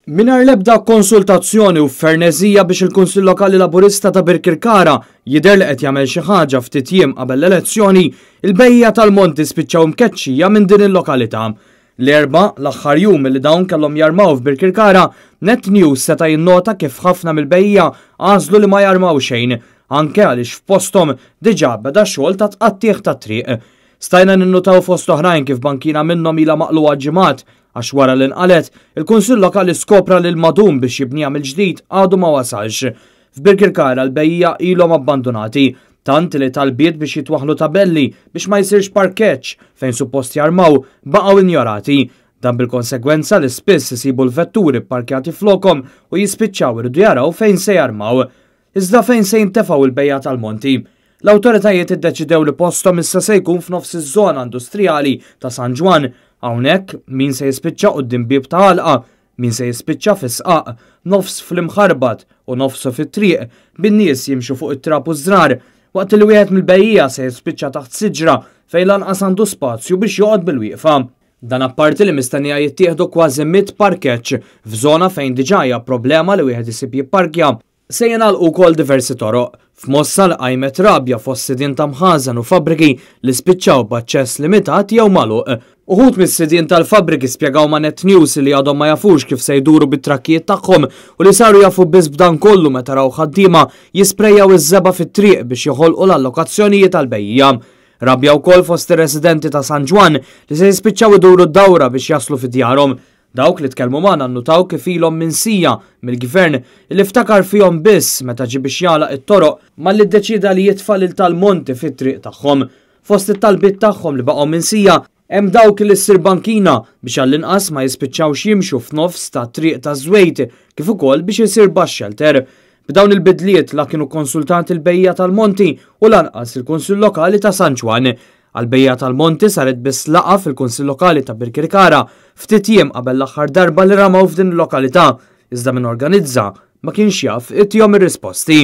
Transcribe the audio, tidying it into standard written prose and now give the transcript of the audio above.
Mingħajr l-ebda konsultazzjoni u ferneżija biex il-Kunsill Lokali Laburista ta' Birkirkara jidher li qed jagħmel xi ħaġa ftit jiem qabel l-elezzjoni, il-bejjiegħa tal-monti spiċċaw mkeċċija minn din il-lokalità. L-Erbgħa, l-aħħar jum li dawn kellhom jarmaw f'Birkirkara, Net News seta' jinnota kif ħafna mill-bejjiegħa għażlu li ma jarmaw xejn, anke għaliex f'posthom diġà beda xogħol ta' tqattigħ tat-triq. Stajna ninnutaw fost oħrajn kif bankina minnhom ilha maqlugħa ġimgħat għax wara li nqalgħet, il-Kunsill Lokali skopra li l-madum biex jibniha mill-ġdid għadu ma wasalx. F'Birkirkara l-bejjiegħa ilhom abbandunati, tant li talbiet biex jitwaħħlu tabelli biex ma jsirx parkeġġ fejn suppost jarmaw baqgħu injorati. Dan bil-konsegwenza li spiss isibu l-vetturi pparkjati flokhom u jispiċċaw iridu jaraw fejn se jarmaw. Iżda fejn se jintefgħu l-bejjiegħa tal-monti? L-awtoritajiet iddeċidew li posthom issa se jkun f'nofs iż-żona industrijali ta' San Ġwann. Hawnhekk, min se jispiċċa quddiem bieb ta' għalqa, min se jispiċċa fi sqaq, nofs fl-imħarbat u nofsu fit-triq, bin-nies jimxu fuq it-trab u ż-żrar, waqt li wieħed mill-bejjiegħa se jispiċċa taħt siġra fejn lanqas għandu spazju biex joqgħod bilwieqfa. Dan apparti li mistennija jittieħdu kważi 100 parkeġġ f'żona fejn diġà hija problema li wieħed isib jipparkja. Se jingħalqu wkoll diversi toroq, f'mossa li qajmet rabja fost sidien ta' mħażen u fabbriki li spiċċaw b'aċċess limitat jew magħluq. Uħud mis-sidien tal-fabbriki spjegaw ma' Net News li għadhom ma jafux kif se jduru bit-trakkijiet tagħhom u li saru jafu biss b'dan kollu meta raw ħaddiema jisprejjaw iż-żebgħa fit-triq biex joħolqu l-allokazzjonijiet għall-bejjiegħa. Rabja wkoll fost ir-residenti ta' San Ġwann li se jispiċċaw iduru d-dawra biex jaslu fi djarhom. Dawk li tkellmu magħna nnutaw kif ilhom minsija mill-Gvern li ftakar fihom biss meta ġie biex jagħlaq it-toroq malli ddeċieda li jitfa' lil tal-monti fit-triq tagħhom. Fost it-talbiet tagħhom li baqgħu minsija hemm dawk li ssir bankina biex għall-inqas ma jispiċċawx jimxu f'nofs ta' triq taż-Żwejt kif ukoll biex isir bus shelter. B'dawn il-bidliet la kienu konsultati l-bejjiegħa tal-monti u lanqas il-Kunsill Lokali ta' San Ġwann. Għall-bejjiegħa tal-monti saret biss laqgħa fil-Kunsill Lokali ta' Birkirkara ftit jiem qabel l-aħħar darba li ramaw f'din il-lokalità, iżda min organizza ma kienx jaf itihom ir-risposti.